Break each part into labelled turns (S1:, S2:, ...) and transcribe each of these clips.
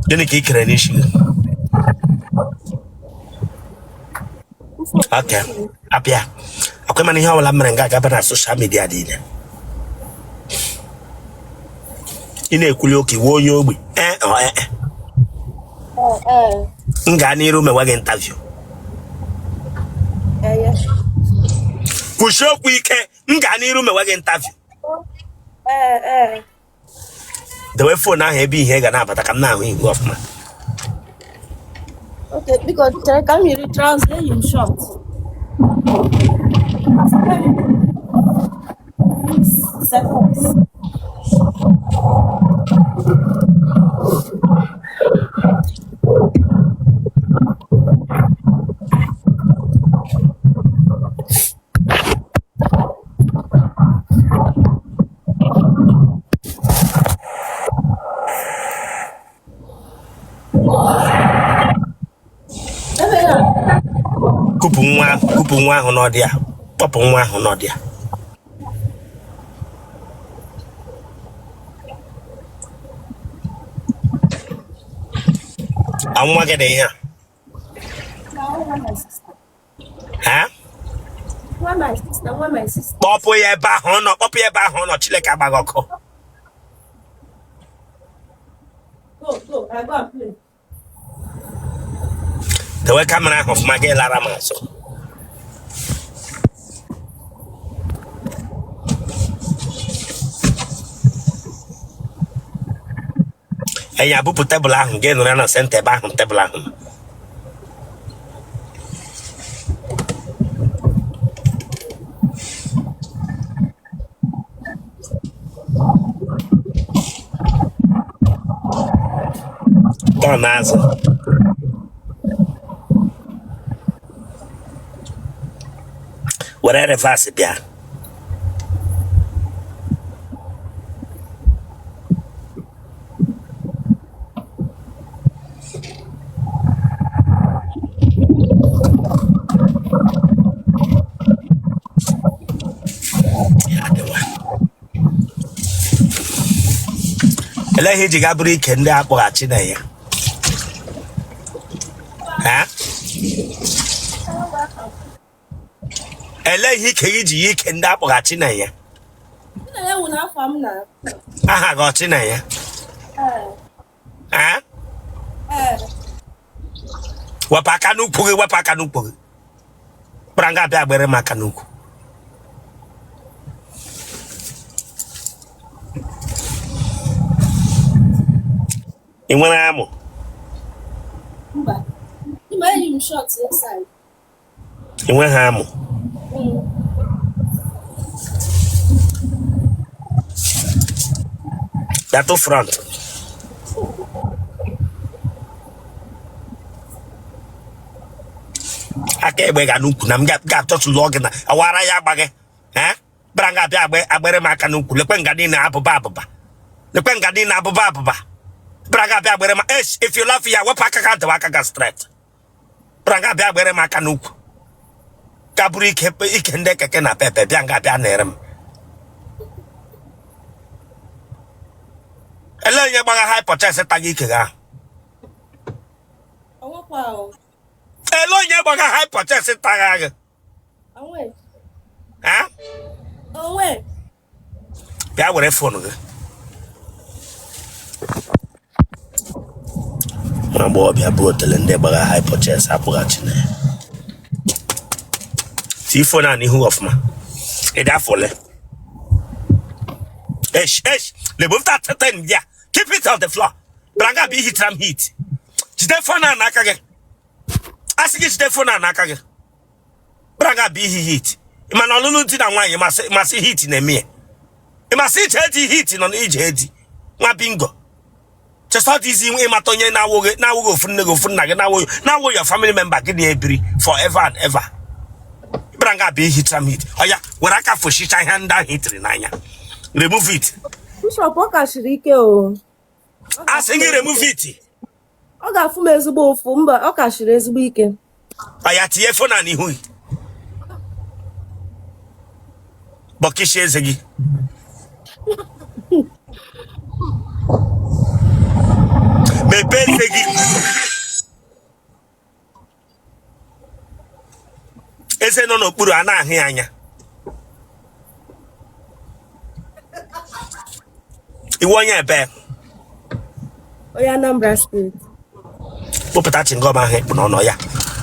S1: Gịnị ka ị kere n'isi gị? Okay, abịa akwa mana ihe ọbụla mere nga agaba na social media niile ị na-ekwuli oke iwe onye ogbi ee ọ ee
S2: Ee.
S1: M gaa n'iru mewe gị interview.
S2: Ee.
S1: Kwuchie okwu ike. M gaa n'iru mewe gị interview.
S2: Ee.
S1: Dewe phone ahụ ebe ihe ga na-abata ka m na-ahụ ihu ọfụma.
S2: Okay, biko chere ka m yiri trouser, eyi m short. Seconds.
S1: Kupụ nwa ahụ, kupụ nwa ahụ n'ọdị ya, kpọpụ nwa ahụ n'ọdị ya. Nwa gị dị ihe a? Ha? Kpọpụ ya ebe ahụ ọ nọ, kpọpụ ya ebe ahụ ọ nọ. Chineke agba gị ọkụ. Dewe camera ahụ ọfụma, gị lara m azụ. Enyi abụpụ tebụl ahụ, gị nọrọ na center ebe ahụ tebụl ahụ nọ. Tọọ n'azụ. Were reverse bịa. Elee ihe iji ga bụrụ ike ndị akpọghachi na ya? Ha? Elee ihe ike gị ji ya ike ndị akpọghachi na ya? Aha gị ọchị na ya? Wepụ aka n'ukwu gị, wepụ aka n'ukwu gị. Kpara nga abịa agbere m aka n'ukwu. Ị nwere amụ?
S2: Mba. Eyi m short inside.
S1: Ị nweghị amụ? Bịatụ front. Aka egbe ga n'ukwu na m ga-atọtụlụ gị na awara ya agba gị. Bịara nga abịa agbere m aka n'ukwu. Lekwe nga niile abụba abụba, lekwe nga niile abụba abụba. Bịara nga abịa agbere m. If you love ya, wepụ aka ka dewe aka ga straight. Bịara nga abịa agbere m aka n'ukwu ka bụrụ ike ike ndị keke na pepe bịa nga abịa nere m. Ele onye gbagha hire purchase taga ike gị ahụ? Ele onye gbagha hire purchase taga gị? Bịa were phone gị. Nwa agbọghọbịa bụ otele ndị gbagha hire purchase apụghachi na ya. Tii phone a n'ihu ọfụma. Ị dị afọ ole? Esh esh, remove that thing there. Keep it on the floor. Bịara nga bụ ihitara m heat. Jide phone a n'aka gị. A sị gị jide phone a n'aka gị. Bịara nga bụ ihi heat. Mana ọlụlụ di na nwaanyị masị heat na-eme ya. Ị masị ije di heat nọ n'ije di. Nwa bingo. Chesa dị izi ịmata onye na-awụghị ofu nne gị ofu nna gị na-awụghị your family member gị na-ebiri forever and ever. Bịara nga bụ ihicha m heat. Ọya were aka fụchicha ihe ndị ahụ hitiri n'anya. Remove it.
S2: Bishop, ọ ka siri ike o.
S1: A sị gị remove it.
S2: Ọ ga-afụ m ezigbo ụfụ. Mba, ọ ka siri ezigbo ike.
S1: Ọya tinye phone a n'ihu gị. Bọkịshi eze gị. Mepee Eze gị, eze nọ n'okpuru a na-ahụ ya anya. Ị wụ onye ebe?
S2: Onye Anambra Steeti.
S1: Kpụpụta chingọm ahụ ị kpụ n'ọnụ ya.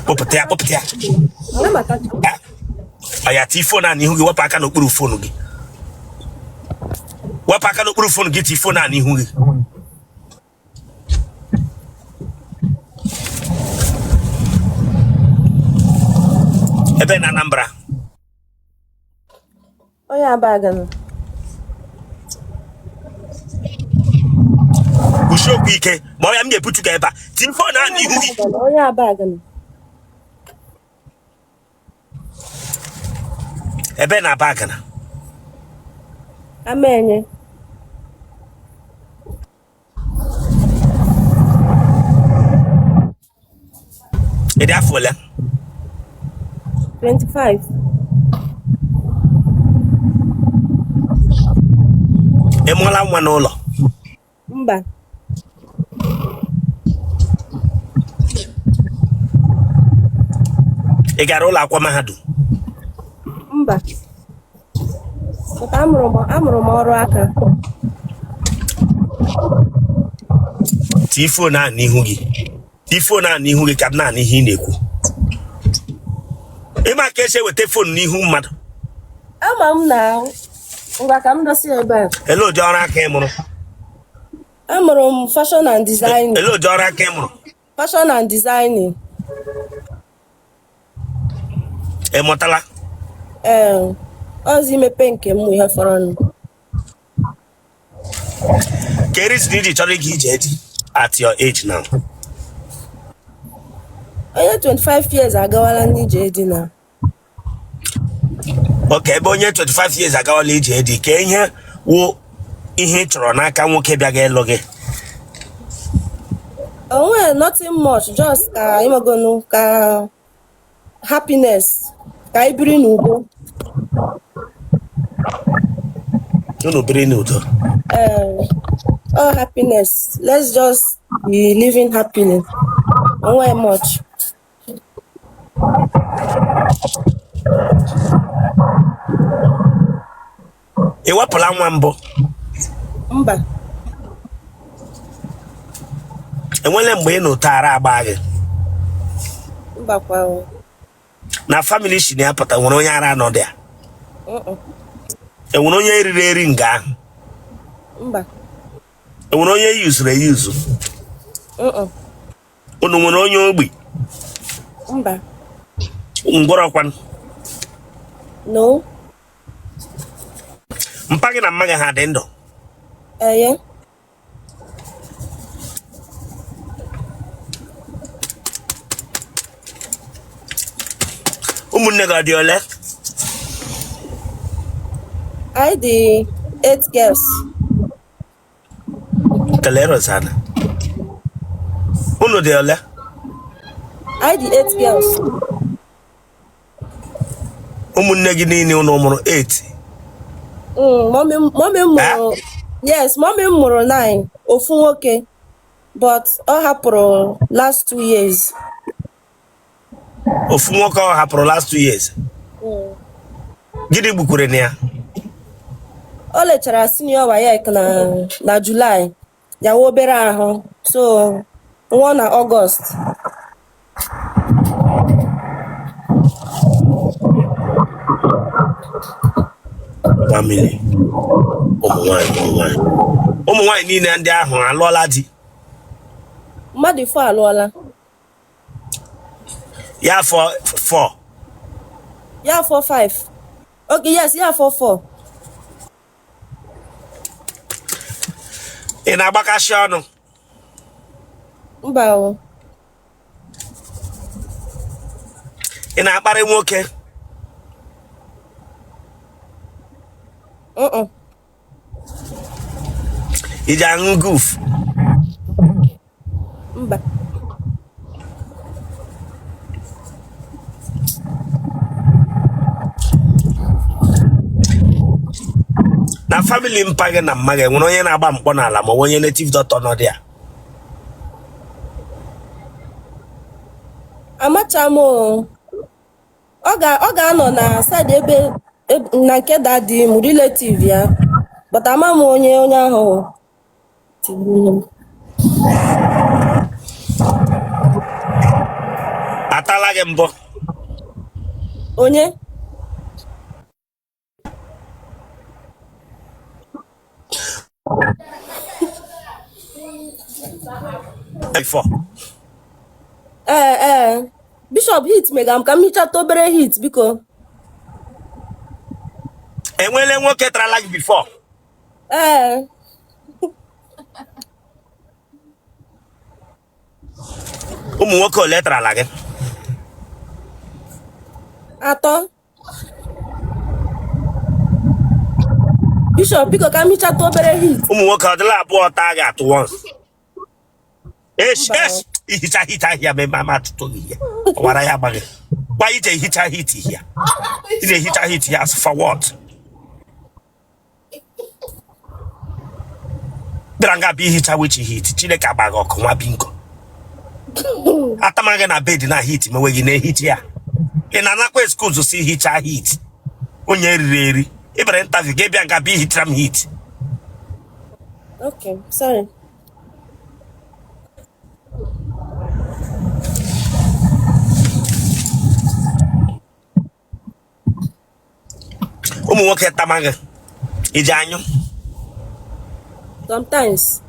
S1: Kpụpụta ya, kpụpụta ya. Ọya, tii fon a n'ihu gị, wepụ aka n'okpuru fon gị. Wepụ aka n'okpuru fon gị, tii fon a n'ihu gị. Ebe na Anambra?
S2: Onye Abagana.
S1: Kwusie okwu ike ma ọ ya m ga-ebutu gị ebe a. Tii fon a n'ihu gị.
S2: Onye Abagana.
S1: Ebe na Abagana?
S2: Amenye.
S1: Ị dị afọ ole?
S2: 25.
S1: Ị mụọla nwa n'ụlọ?
S2: Mba.
S1: Ị gara ụlọ akwụkwọ mahadum?
S2: Mba. But amụrụ m ọrụ aka.
S1: Tii fon a n'ihu gị, tii fon a n'ihu gị ka m na-anụ ihe ị na-ekwu. Ị ma ka esi eweta fon n'ihu mmadụ?
S2: Ama m na ngwa ka m dosi ebe a.
S1: Ele ụdị ọrụ aka ị mụrụ?
S2: Amụrụ m fashion and designing.
S1: Ele ụdị ọrụ aka ị mụrụ?
S2: Fashion and designing.
S1: Ị mụtala?
S2: Ee, ọzọ imepe nke m ihe fọrọ nụ.
S1: Kee reason i ji chọrọ ịga ije di at your age now?
S2: Onye 25 years agawala n'ije di na.
S1: Okay, ebe onye 25 years agawala ije di, kee ihe wụ ihe ị chọrọ n'aka nwoke bịaga ịlụ gị?
S2: Onwe nothing much, just ka ịmagonu ka happiness, ka anyị biri n'udo.
S1: Unu biri n'udo?
S2: Ee, all happiness, let's just be living happily. Onwe much.
S1: Ị wepụla nwa mbụ?
S2: Mba.
S1: Enwele mgbe ị nọ otu ara agba gị?
S2: Mba kwa.
S1: Na family si na ya pụta, nwere onye ara nọ there? Enwere onye riri eri nga ahụ?
S2: Mba.
S1: Enwere onye yuzuru eyuzu? Unu nwere onye ogbi?
S2: Mba.
S1: Ngwọrọ kwanụ?
S2: No.
S1: Mpa gị na mma gị ha dị ndụ?
S2: Eye.
S1: Ụmụnne gị ọ dị ole?
S2: Anyị dị 8 girls.
S1: Kelee Rosanna. Unu dị ole?
S2: Anyị dị 8 girls.
S1: Ụmụnne gị niile unu mụrụ 8?
S2: Mọmị m mụrụ, yes, mọmị m mụrụ 9, ofu nwoke, but ọ hapụrụ last 2 years.
S1: Ofu nwoke ọ hapụrụ last 2 years? Gịnị gbukwere na ya?
S2: O lechara senior WAEC na July, ya wee obere ahụ, so nwụọ na Ọgọst.
S1: Family ụmụ nwanyị niile ndị ahụ alụọla di?
S2: Mmadụ 4 alụọla.
S1: Ya fọ 4?
S2: Ya fọ 5. Okay, yes, ya fọ 4.
S1: Ị na-agbakasị ọnụ?
S2: Mba o.
S1: Ị na-akparị nwoke?
S2: Uh-uh.
S1: Ị ji aṅụ guf?
S2: Mba.
S1: Na family mpa gị na mma gị, enwere onye na-agba mkpọ n'ala ma ọ bụ onye native doctor nọ there?
S2: Amacha m o. Ọ ga-anọ na side ebe na nke daddy m, relative ya, but ama m onye onye ahụ tigburu m.
S1: Atala gị mbụ?
S2: Onye?
S1: Before?
S2: Ee, Bishop, heat mega m ka m hichata obere heat, biko.
S1: Enwele nwoke tarala gị before?
S2: Ee.
S1: Ụmụ nwoke ole tarala gị?
S2: Atọ. Bishop, biko, ka m hichata obere heat.
S1: Ụmụ nwoke ọ dịla abụọ taa gị at once? Esh.
S2: Mba.
S1: Esh, ihicha heat ahịa ma ma atụtụ gị ya ọwara ya agbaghị gwa ije ihicha heat ya. Ị na-ehicha heat ya as for what? Bịara nga bịa ihicha which heat? Chineke agbaghị ọkụ, nwa bingo. Atama gị na bed na heat mewe gị na-ehicha ya. Ị na-anakwa excuse si hicha heat. Onye riri eri ị bịara interview gị bịa nga bịa ihichara m heat.
S2: Okay, sorry.
S1: Ụmụ nwoke tama gị, iji anyụ?
S2: Sometimes.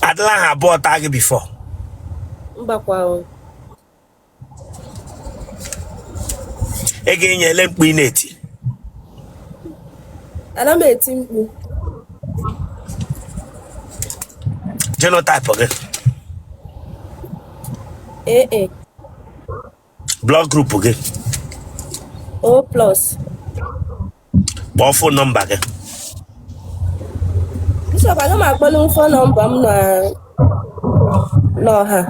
S1: Adịla ha abụọ taa gị before?
S2: Mbakwa o.
S1: Ị ga-enye ele mkpu ị na-eti?
S2: Ana m eti mkpu.
S1: Genotype gị?
S2: AA.
S1: Blood group gị?
S2: O plus.
S1: Kpọọ phone number gị.
S2: Bishop, aga m akpọli phone number m na n'ọha.